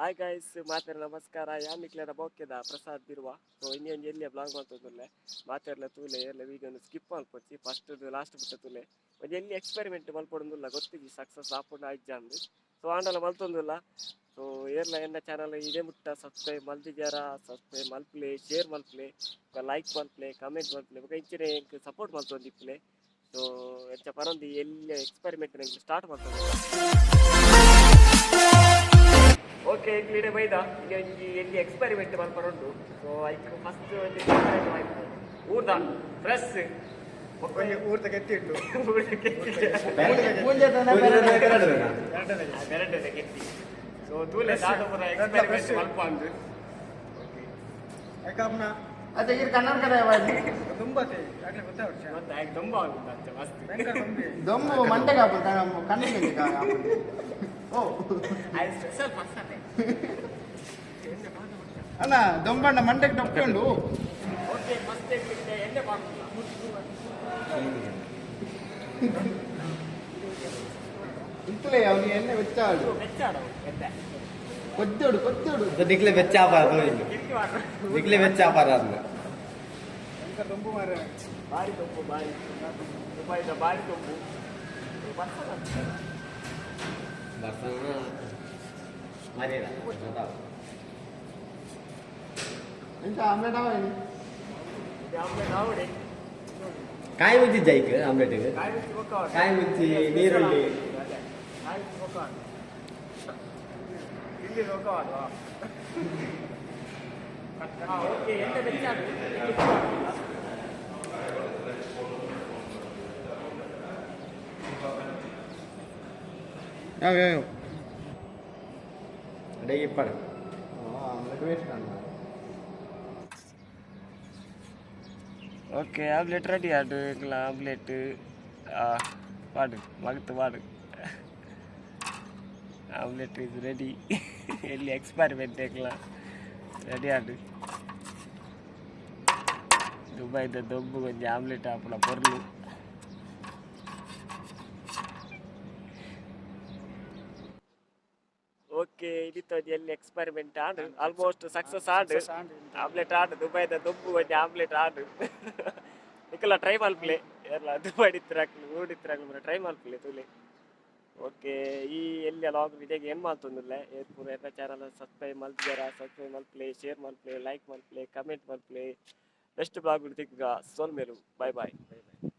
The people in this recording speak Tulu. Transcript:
ಹಾಯ್ ಗೈಸ್, ಮಾತೆರ್ ನಮಸ್ಕಾರ. ಯಾನ್ ನಿಕ್ಲೆನ ಬೋಕ್ಕೆದ ಪ್ರಸಾದ್ ಬಿರುವ. ಸೊ ಇನ್ನೊಂದು ಎಲ್ಲಿಯ ಬ್ಲಾಗ್ ಮಲ್ತೊಂದುಲ್ಲೆ. ಮಾತೆರ್ಲ ತೂಲೆ, ಎಲ್ಲ ವೀಡಿಯೋನು ಸ್ಕಿಪ್ ಮಲ್ಪೊಚ್ಚಿ, ಫಸ್ಟ್ ಲಾಸ್ಟ್ ಮುಟ್ಟ ತೂಲೆ. ಒಂಜಿ ಎಲ್ಲಿ ಎಕ್ಸ್ಪೆರಿಮೆಂಟ್ ಮಲ್ಪೊಡೊಂದುಲ್ಲ, ಗೊತ್ತಿಜಿ ಸಕ್ಸಸ್ ಆಪುಂಡ ಇಜ್ಜ ಅಂದ್. ಸೊ ಆಂಡಲ ಮಲ್ತೊಂದುಲ್ಲ. ಸೊ ಏರ್ಲ ಎನ್ನ ಚಾನಲ್ ಇದೇ ಮುಟ್ಟ ಸಬ್ಸ್ಕ್ರೈಬ್ ಮಲ್ದಿಜಾರ, ಸಬ್ಸ್ಕ್ರೈಬ್ ಮಲ್ಪುಲೆ, ಶೇರ್ ಮಲ್ಪುಲೆ, ಲೈಕ್ ಮಲ್ಪುಲೆ, ಕಮೆಂಟ್ ಮಲ್ಪುಲೆ, ಬೊಕ ಇಂಚನೆ ಎಂಕ್ ಸಪೋರ್ಟ್ ಮಲ್ತೊಂದಿಪ್ಪುಲೆ. ಸೊ ಎಂಚ ಪನೊಂದು ಎಲ್ಲಿ ಎಕ್ಸ್ಪೆರಿಮೆಂಟ್ ಸ್ಟಾರ್ಟ್ ಮಲ್ತೊಂದು. ಓಕೆ, ಇಡೆ ಬೈದ. ಇಲ್ಲಿ ಒಂಜಿ ಎಲ್ಲಿ ಎಕ್ಸ್ಪೆರಿಮೆಂಟ್ ಮಲ್ಪರುಂಡು. ಸೊ ಐಕ್ ಫಸ್ಟ್ ಒಂಜಿ ಊರ್ದ ಫ್ರೆಶ್ ಒಂಜಿ ಊರ್ದ ಕೆತ್ತಿ ಇಟ್ಟು. ಬೆರಡೆ ಕೆತ್ತಿ. ಸೊ ತೂಲೆ ದಾದ ಪೂರ ಎಕ್ಸ್ಪೆರಿಮೆಂಟ್ ಮಲ್ಪ ಅಂದು. ಯಾಕಪ್ನ ಅದೇ ಇರ್ ಕನ್ನಡಕದ ತುಂಬಾ ಆಗ್ಲೇ ಗೊತ್ತಾಗ್ಬಿಡ್ಚ. ಮತ್ತೆ ಆಯ್ತು, ತುಂಬ ಆಗುತ್ತೆ ಅಂಚೆ ಮಸ್ತ್. ಭಯಂಕರ ತೊಂದ್ರೆ. ದೊಂಬು ಮಂಟೆಗೆ ಹಾಪು, ಕಣ್ಣಿಗೆ ಓ. ಅದು ಸ್ಪೆಷಲ್ ಮಸಾಲೆ. ಅಣ್ಣ, ದೊಂಬಣ್ಣ ಮಂಟೆಗೆ ಟೊಪ್ಪಿ. ಓಕೆ, ಮಸ್ತ್ ಇಡ್ಲಿಕ್ಕೆ ಎಣ್ಣೆ ಬಾಕುಲ್ಲ. ಇಂತಲೇ ಅವನು ಎಣ್ಣೆ ಬೆಚ್ಚಾಡು. ಬೆಚ್ಚಾಡವು ಎಣ್ಣೆ. ಕೊದ್ದೋಡು ಕೊದ್ದೋಡು. ನಿಕ್ಲೆ ಬೆಚ್ಚಾಪಾರ. ಕಿರಿಕಿ ಮಾಡು. ನಿಕ್ಲೆ ಬೆಚ್ಚಾಪಾರ ಅಂದ. ಭಯಂಕರ ದೊಂಬು ಮಾರ್ರೆ. ಬಾರಿ ದೊಂಬು, ಬಾರಿ ದುಬೈದ ಬಾರಿ ದೊಂಬು. ಮಸಾಲ. ಮರ್ಯಾದ. ಎಂತ ಆಮ್ಲೆಟ್ ಅವ? ಇದು ಆಮ್ಲೆಟ್ ಆವಡೆ. ಕಾಯಿ ಮುಂಚಿ ಜೈಕ್ ಆಮ್ಲೆಟ್. ಕಾಯಿ ಮುಂಚಿ ಬೊಕ್ಕ. ಕಾಯಿ ಮುಂಚಿ, ನೀರುಳ್ಳಿ. ಅದೇ, ಕಾಯಿ ಮುಂಚಿ ಬೊಕ್ಕ. ಇಲ್ಲಿ ಬೊಕ್ಕ ಮಾಡುವ. ಓಕೆ, ಎಣ್ಣೆ ಬೆಚ್ಚಾಡು. ಯಾವ ಯಾವ? ಅಡಿಗೆ ಇಪ್ಪಡ. ಆಮ್ಲೆಟ್ ವೇಸ್ಟ್ ಅಣ್ಣ. ಓಕೆ, ಆಮ್ಲೆಟ್ ರೆಡಿ ಆಡು. ಎಂಗ್ಲ ಆಮ್ಲೆಟ್ ಪಾಡು ಮಗತ್ ಪಾಡು. Omelette is ready. ಎಲ್ಲಿ ಎಕ್ಸ್ಪೆರಿಮೆಂಟ್ ಎಂಗ್ಲ ರೆಡಿ ಆಡು. ದುಬೈದ ದೊಂಬು ಒಂಜಿ ಆಮ್ಲೆಟ್ ಆಪುನ ಪೊರ್ಲು. ಓಕೆ, ಇದಿತ್ತ ಒಂಜಿ ಎಲ್ಲಿ ಎಕ್ಸ್ಪೆರಿಮೆಂಟ್ ಆಂಡ್, ಆಲ್ಮೋಸ್ಟ್ ಸಕ್ಸಸ್ ಆಂಡ್. ಆಮ್ಲೆಟ್ ಆಂಡ್. ದುಬೈದ ದೊಂಬು ಒಂಜಿ ಆಮ್ಲೆಟ್ ಆಂಡ್. ನಿಕಲ ಟ್ರೈ ಮಲ್ಪುಲೆ. ಏರ್ಲ ದುಬೈಡ್ ಇತ್ತಿರಾಕ್ಲು, ಊರ್ಡ್ ಇತ್ತಿರಾಕ್ಲು ಟ್ರೈ ಮಲ್ಪುಲೆ, ತೂಲೆ. ಓಕೆ, ಈ ಎಲ್ಲಿ ಲಾಗ್ ವಿಡಿಯೋಗೆ ಏನು ಮಲ್ತೊಂದುಲ್ಲೆ. ಏರ್ ಪೂರ ಎನ್ನ ಚಾನಲ್ ಸಬ್ಸ್ಕ್ರೈಬ್ ಮಲ್ತಿಜಾರ, ಸಬ್ಸ್ಕ್ರೈಬ್ ಮಲ್ಪುಲೆ, ಶೇರ್ ಮಲ್ಪುಲೆ, ಲೈಕ್ ಮಲ್ಪುಲೆ, ಕಮೆಂಟ್ ಮಲ್ಪುಲೆ. ನೆಕ್ಸ್ಟ್ ಬ್ಲಾಗ್ ತಿಕ್ಕುಗ. ಸೊಲ್ಮೆಲು, ಬಾಯ್ ಬಾಯ್ ಬಾಯ್ ಬಾಯ್.